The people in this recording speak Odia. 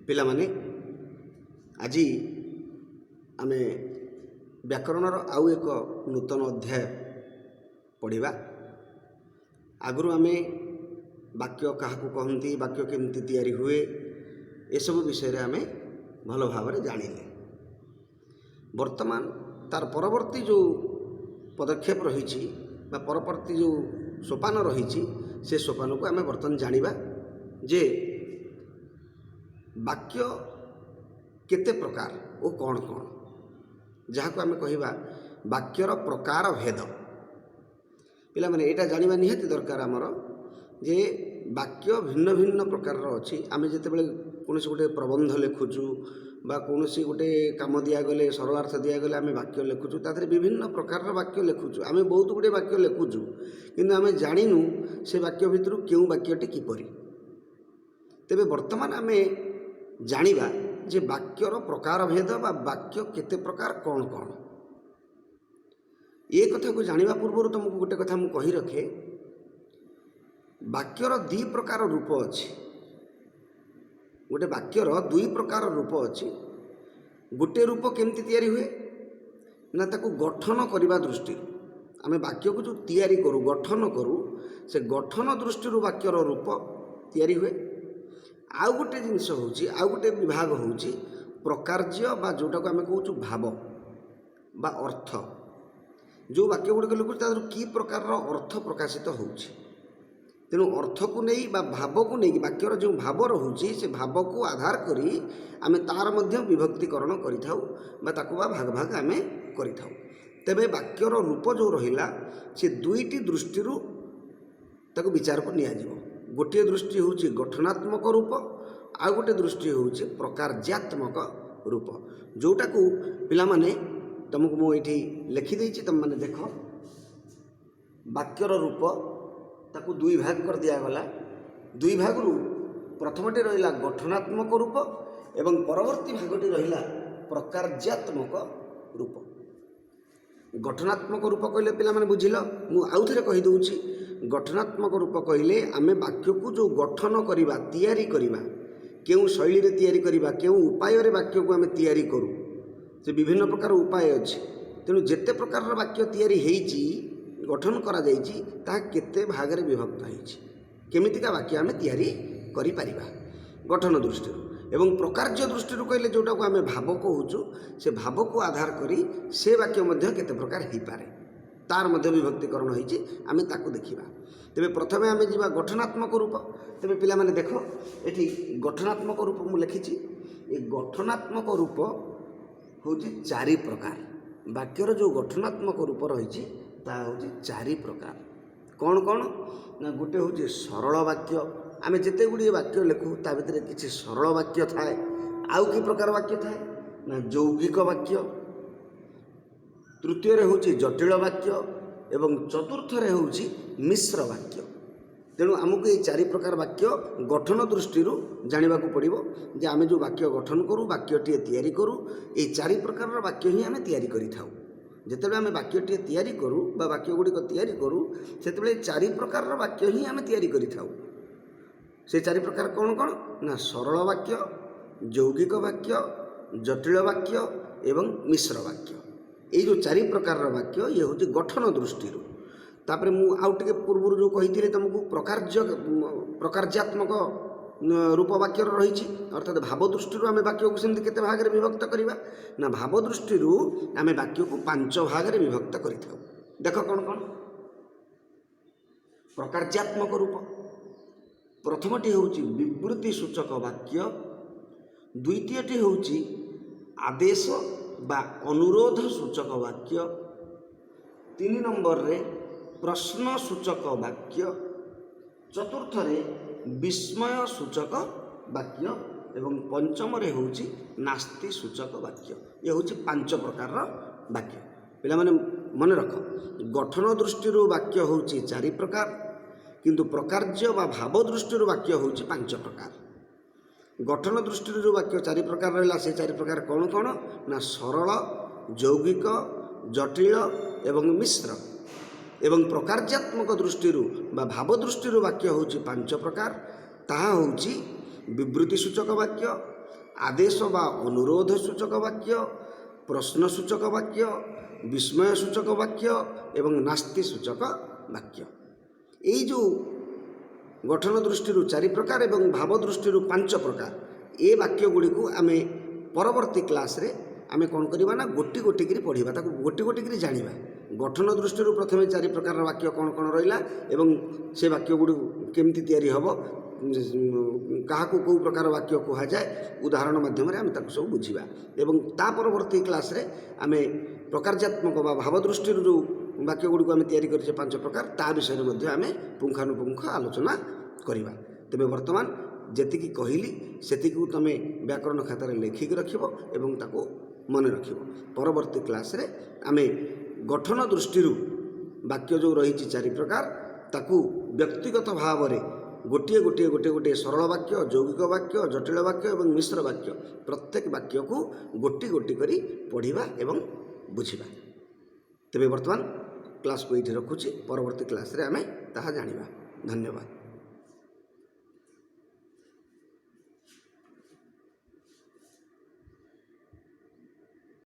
ପିଲାମାନେ, ଆଜି ଆମେ ବ୍ୟାକରଣର ଆଉ ଏକ ନୂତନ ଅଧ୍ୟାୟ ପଢ଼ିବା। ଆଗରୁ ଆମେ ବାକ୍ୟ କାହାକୁ କହନ୍ତି, ବାକ୍ୟ କେମିତି ତିଆରି ହୁଏ, ଏସବୁ ବିଷୟରେ ଆମେ ଭଲ ଭାବରେ ଜାଣିଲେ। ବର୍ତ୍ତମାନ ତାର ପରବର୍ତ୍ତୀ ଯେଉଁ ପଦକ୍ଷେପ ରହିଛି ବା ପରବର୍ତ୍ତୀ ଯେଉଁ ସୋପାନ ରହିଛି, ସେ ସୋପାନକୁ ଆମେ ବର୍ତ୍ତମାନ ଜାଣିବା ଯେ ବାକ୍ୟ କେତେ ପ୍ରକାର ଓ କ'ଣ କ'ଣ, ଯାହାକୁ ଆମେ କହିବା ବାକ୍ୟର ପ୍ରକାର ଭେଦ। ପିଲାମାନେ, ଏଇଟା ଜାଣିବା ନିହାତି ଦରକାର ଆମର ଯେ ବାକ୍ୟ ଭିନ୍ନ ଭିନ୍ନ ପ୍ରକାରର ଅଛି। ଆମେ ଯେତେବେଳେ କୌଣସି ଗୋଟେ ପ୍ରବନ୍ଧ ଲେଖୁଛୁ ବା କୌଣସି ଗୋଟେ କାମ ଦିଆଗଲେ, ସରଳାର୍ଥ ଦିଆଗଲେ ଆମେ ବାକ୍ୟ ଲେଖୁଛୁ, ତା ଦେହରେ ବିଭିନ୍ନ ପ୍ରକାରର ବାକ୍ୟ ଲେଖୁଛୁ। ଆମେ ବହୁତ ଗୁଡ଼ିଏ ବାକ୍ୟ ଲେଖୁଛୁ, କିନ୍ତୁ ଆମେ ଜାଣିନୁ ସେ ବାକ୍ୟ ଭିତରୁ କେଉଁ ବାକ୍ୟଟି କିପରି। ତେବେ ବର୍ତ୍ତମାନ ଆମେ ଜାଣିବା ଯେ ବାକ୍ୟର ପ୍ରକାର ଭେଦ ବା ବାକ୍ୟ କେତେ ପ୍ରକାର, କ'ଣ କ'ଣ। ଏ କଥାକୁ ଜାଣିବା ପୂର୍ବରୁ ତୁମକୁ ଗୋଟେ କଥା ମୁଁ କହି ରଖେ। ବାକ୍ୟର ଦୁଇ ପ୍ରକାର ରୂପ ଅଛି। ଗୋଟେ ବାକ୍ୟର ଦୁଇ ପ୍ରକାର ରୂପ ଅଛି। ଗୋଟିଏ ରୂପ କେମିତି ତିଆରି ହୁଏ ନା, ତାକୁ ଗଠନ କରିବା ଦୃଷ୍ଟିରୁ। ଆମେ ବାକ୍ୟକୁ ଯେଉଁ ତିଆରି କରୁ, ଗଠନ କରୁ, ସେ ଗଠନ ଦୃଷ୍ଟିରୁ ବାକ୍ୟର ରୂପ ତିଆରି ହୁଏ। ଆଉ ଗୋଟେ ଜିନିଷ ହେଉଛି, ଆଉ ଗୋଟେ ବିଭାଗ ହେଉଛି ପ୍ରକାର୍ଯ୍ୟ ବା ଯେଉଁଟାକୁ ଆମେ କହୁଛୁ ଭାବ ବା ଅର୍ଥ। ଯେଉଁ ବାକ୍ୟ ଗୁଡ଼ିକ ଲେଖୁଛୁ, ତା ଦେହରୁ କି ପ୍ରକାରର ଅର୍ଥ ପ୍ରକାଶିତ ହେଉଛି। ତେଣୁ ଅର୍ଥକୁ ନେଇ ବା ଭାବକୁ ନେଇକି, ବାକ୍ୟର ଯେଉଁ ଭାବ ରହୁଛି, ସେ ଭାବକୁ ଆଧାର କରି ଆମେ ତାର ମଧ୍ୟ ବିଭକ୍ତିକରଣ କରିଥାଉ ବା ତାକୁ ବା ଭାଗ ଭାଗ ଆମେ କରିଥାଉ। ତେବେ ବାକ୍ୟର ରୂପ ଯେଉଁ ରହିଲା, ସେ ଦୁଇଟି ଦୃଷ୍ଟିରୁ ତାକୁ ବିଚାରକୁ ନିଆଯିବ। ଗୋଟିଏ ଦୃଷ୍ଟି ହେଉଛି ଗଠନାତ୍ମକ ରୂପ, ଆଉ ଗୋଟିଏ ଦୃଷ୍ଟି ହେଉଛି ପ୍ରକାର୍ଯ୍ୟାତ୍ମକ ରୂପ, ଯେଉଁଟାକୁ ପିଲାମାନେ ତୁମକୁ ମୁଁ ଏଇଠି ଲେଖିଦେଇଛି, ତୁମେମାନେ ଦେଖ। ବାକ୍ୟର ରୂପ ତାକୁ ଦୁଇ ଭାଗ କରିଦିଆଗଲା। ଦୁଇ ଭାଗରୁ ପ୍ରଥମଟି ରହିଲା ଗଠନାତ୍ମକ ରୂପ ଏବଂ ପରବର୍ତ୍ତୀ ଭାଗଟି ରହିଲା ପ୍ରକାର୍ଯ୍ୟାତ୍ମକ ରୂପ। ଗଠନାତ୍ମକ ରୂପ କହିଲେ ପିଲାମାନେ ବୁଝିଲ? ମୁଁ ଆଉ ଥରେ କହିଦେଉଛି। ଗଠନାତ୍ମକ ରୂପ କହିଲେ ଆମେ ବାକ୍ୟକୁ ଯେଉଁ ଗଠନ କରିବା, ତିଆରି କରିବା, କେଉଁ ଶୈଳୀରେ ତିଆରି କରିବା, କେଉଁ ଉପାୟରେ ବାକ୍ୟକୁ ଆମେ ତିଆରି କରୁ, ସେ ବିଭିନ୍ନ ପ୍ରକାର ଉପାୟ ଅଛି। ତେଣୁ ଯେତେ ପ୍ରକାରର ବାକ୍ୟ ତିଆରି ହେଇଛି, ଗଠନ କରାଯାଇଛି, ତାହା କେତେ ଭାଗରେ ବିଭକ୍ତ ହେଇଛି, କେମିତିକା ବାକ୍ୟ ଆମେ ତିଆରି କରିପାରିବା ଗଠନ ଦୃଷ୍ଟିରୁ। ଏବଂ ପ୍ରକାର୍ଯ୍ୟ ଦୃଷ୍ଟିରୁ କହିଲେ ଯେଉଁଟାକୁ ଆମେ ଭାବ କହୁଛୁ, ସେ ଭାବକୁ ଆଧାର କରି ସେ ବାକ୍ୟ ମଧ୍ୟ କେତେ ପ୍ରକାର ହେଇପାରେ, ତାର ମଧ୍ୟ ବିଭକ୍ତିକରଣ ହେଇଛି, ଆମେ ତାକୁ ଦେଖିବା। ତେବେ ପ୍ରଥମେ ଆମେ ଯିବା ଗଠନାତ୍ମକ ରୂପ। ତେବେ ପିଲାମାନେ ଦେଖ, ଏଠି ଗଠନାତ୍ମକ ରୂପ ମୁଁ ଲେଖିଛି। ଏ ଗଠନାତ୍ମକ ରୂପ ହେଉଛି ଚାରି ପ୍ରକାର। ବାକ୍ୟର ଯେଉଁ ଗଠନାତ୍ମକ ରୂପ ରହିଛି, ତାହା ହେଉଛି ଚାରି ପ୍ରକାର। କ'ଣ କ'ଣ ନା, ଗୋଟେ ହେଉଛି ସରଳ ବାକ୍ୟ। ଆମେ ଯେତେ ଗୁଡ଼ିଏ ବାକ୍ୟ ଲେଖୁ, ତା ଭିତରେ କିଛି ସରଳ ବାକ୍ୟ ଥାଏ। ଆଉ କି ପ୍ରକାର ବାକ୍ୟ ଥାଏ ନା, ଯୌଗିକ ବାକ୍ୟ। ତୃତୀୟରେ ହେଉଛି ଜଟିଳ ବାକ୍ୟ ଏବଂ ଚତୁର୍ଥରେ ହେଉଛି ମିଶ୍ର ବାକ୍ୟ। ତେଣୁ ଆମକୁ ଏଇ ଚାରି ପ୍ରକାର ବାକ୍ୟ ଗଠନ ଦୃଷ୍ଟିରୁ ଜାଣିବାକୁ ପଡ଼ିବ ଯେ ଆମେ ଯେଉଁ ବାକ୍ୟ ଗଠନ କରୁ, ବାକ୍ୟଟିଏ ତିଆରି କରୁ, ଏଇ ଚାରି ପ୍ରକାରର ବାକ୍ୟ ହିଁ ଆମେ ତିଆରି କରିଥାଉ। ଯେତେବେଳେ ଆମେ ବାକ୍ୟଟିଏ ତିଆରି କରୁ ବା ବାକ୍ୟ ଗୁଡ଼ିକ ତିଆରି କରୁ, ସେତେବେଳେ ଏଇ ଚାରି ପ୍ରକାରର ବାକ୍ୟ ହିଁ ଆମେ ତିଆରି କରିଥାଉ। ସେ ଚାରି ପ୍ରକାର କ'ଣ କ'ଣ ନା, ସରଳ ବାକ୍ୟ, ଯୌଗିକ ବାକ୍ୟ, ଜଟିଳ ବାକ୍ୟ ଏବଂ ମିଶ୍ର ବାକ୍ୟ। ଏଇ ଯେଉଁ ଚାରି ପ୍ରକାରର ବାକ୍ୟ, ଇଏ ହେଉଛି ଗଠନ ଦୃଷ୍ଟିରୁ। ତାପରେ ମୁଁ ଆଉ ଟିକେ ପୂର୍ବରୁ ଯେଉଁ କହିଥିଲି ତୁମକୁ, ପ୍ରକାର୍ଯ୍ୟାତ୍ମକ ରୂପ ବାକ୍ୟର ରହିଛି, ଅର୍ଥାତ୍ ଭାବ ଦୃଷ୍ଟିରୁ ଆମେ ବାକ୍ୟକୁ ସେମିତି କେତେ ଭାଗରେ ବିଭକ୍ତ କରିବା ନା, ଭାବ ଦୃଷ୍ଟିରୁ ଆମେ ବାକ୍ୟକୁ ପାଞ୍ଚ ଭାଗରେ ବିଭକ୍ତ କରିଥାଉ। ଦେଖ କ'ଣ କ'ଣ ପ୍ରକାର୍ଯ୍ୟାତ୍ମକ ରୂପ। ପ୍ରଥମଟି ହେଉଛି ବିବୃତି ସୂଚକ ବାକ୍ୟ। ଦ୍ୱିତୀୟଟି ହେଉଛି ଆଦେଶ ବା ଅନୁରୋଧ ସୂଚକ ବାକ୍ୟ। ତିନି ନମ୍ବରରେ ପ୍ରଶ୍ନ ସୂଚକ ବାକ୍ୟ। ଚତୁର୍ଥରେ ବିସ୍ମୟ ସୂଚକ ବାକ୍ୟ ଏବଂ ପଞ୍ଚମରେ ହେଉଛି ନାସ୍ତି ସୂଚକ ବାକ୍ୟ। ଇଏ ହେଉଛି ପାଞ୍ଚ ପ୍ରକାରର ବାକ୍ୟ। ପିଲାମାନେ ମନେ ରଖ, ଗଠନ ଦୃଷ୍ଟିରୁ ବାକ୍ୟ ହେଉଛି ଚାରି ପ୍ରକାର, କିନ୍ତୁ ପ୍ରକାର୍ଯ୍ୟ ବା ଭାବ ଦୃଷ୍ଟିରୁ ବାକ୍ୟ ହେଉଛି ପାଞ୍ଚ ପ୍ରକାର। ଗଠନ ଦୃଷ୍ଟିରୁ ଯେଉଁ ବାକ୍ୟ ଚାରି ପ୍ରକାର ରହିଲା, ସେ ଚାରି ପ୍ରକାର କ'ଣ କ'ଣ ନା, ସରଳ, ଯୌଗିକ, ଜଟିଳ ଏବଂ ମିଶ୍ର। ଏବଂ ପ୍ରକାର୍ଯ୍ୟାତ୍ମକ ଦୃଷ୍ଟିରୁ ବା ଭାବ ଦୃଷ୍ଟିରୁ ବାକ୍ୟ ହେଉଛି ପାଞ୍ଚ ପ୍ରକାର। ତାହା ହେଉଛି ବିବୃତି ସୂଚକ ବାକ୍ୟ, ଆଦେଶ ବା ଅନୁରୋଧ ସୂଚକ ବାକ୍ୟ, ପ୍ରଶ୍ନ ସୂଚକ ବାକ୍ୟ, ବିସ୍ମୟ ସୂଚକ ବାକ୍ୟ ଏବଂ ନାସ୍ତି ସୂଚକ ବାକ୍ୟ। ଏଇ ଯେଉଁ ଗଠନ ଦୃଷ୍ଟିରୁ ଚାରି ପ୍ରକାର ଏବଂ ଭାବ ଦୃଷ୍ଟିରୁ ପାଞ୍ଚ ପ୍ରକାର, ଏ ବାକ୍ୟ ଗୁଡ଼ିକୁ ଆମେ ପରବର୍ତ୍ତୀ କ୍ଲାସ୍ରେ ଆମେ କ'ଣ କରିବା ନା ଗୋଟି ଗୋଟି କରି ପଢ଼ିବା, ତାକୁ ଗୋଟି ଗୋଟି କରି ଜାଣିବା। ଗଠନ ଦୃଷ୍ଟିରୁ ପ୍ରଥମେ ଚାରି ପ୍ରକାରର ବାକ୍ୟ କ'ଣ କ'ଣ ରହିଲା ଏବଂ ସେ ବାକ୍ୟ ଗୁଡ଼ିକୁ କେମିତି ତିଆରି ହେବ, କାହାକୁ କେଉଁ ପ୍ରକାର ବାକ୍ୟ କୁହାଯାଏ, ଉଦାହରଣ ମାଧ୍ୟମରେ ଆମେ ତାକୁ ସବୁ ବୁଝିବା। ଏବଂ ତା ପରବର୍ତ୍ତୀ କ୍ଲାସ୍ରେ ଆମେ ପ୍ରକାର୍ଯ୍ୟାତ୍ମକ ବା ଭାବ ଦୃଷ୍ଟିରୁ ଯେଉଁ ବାକ୍ୟ ଗୁଡ଼ିକୁ ଆମେ ତିଆରି କରିଛେ ପାଞ୍ଚ ପ୍ରକାର, ତା ବିଷୟରେ ମଧ୍ୟ ଆମେ ପୁଙ୍ଖାନୁପୁଙ୍ଖ ଆଲୋଚନା କରିବା। ତେବେ ବର୍ତ୍ତମାନ ଯେତିକି କହିଲି, ସେତିକିକୁ ତୁମେ ବ୍ୟାକରଣ ଖାତାରେ ଲେଖିକି ରଖିବ ଏବଂ ତାକୁ ମନେ ରଖିବ। ପରବର୍ତ୍ତୀ କ୍ଲାସ୍ରେ ଆମେ ଗଠନ ଦୃଷ୍ଟିରୁ ବାକ୍ୟ ଯେଉଁ ରହିଛି ଚାରି ପ୍ରକାର, ତାକୁ ବ୍ୟକ୍ତିଗତ ଭାବରେ ଗୋଟିଏ ଗୋଟିଏ ଗୋଟିଏ ଗୋଟିଏ ସରଳ ବାକ୍ୟ, ଯୌଗିକ ବାକ୍ୟ, ଜଟିଳ ବାକ୍ୟ ଏବଂ ମିଶ୍ର ବାକ୍ୟ, ପ୍ରତ୍ୟେକ ବାକ୍ୟକୁ ଗୋଟି ଗୋଟି କରି ପଢ଼ିବା ଏବଂ ବୁଝିବା। ତେବେ ବର୍ତ୍ତମାନ କ୍ଲାସ୍କୁ ଏଇଠି ରଖୁଛି। ପରବର୍ତ୍ତୀ କ୍ଲାସ୍ରେ ଆମେ ତାହା ଜାଣିବା। ଧନ୍ୟବାଦ।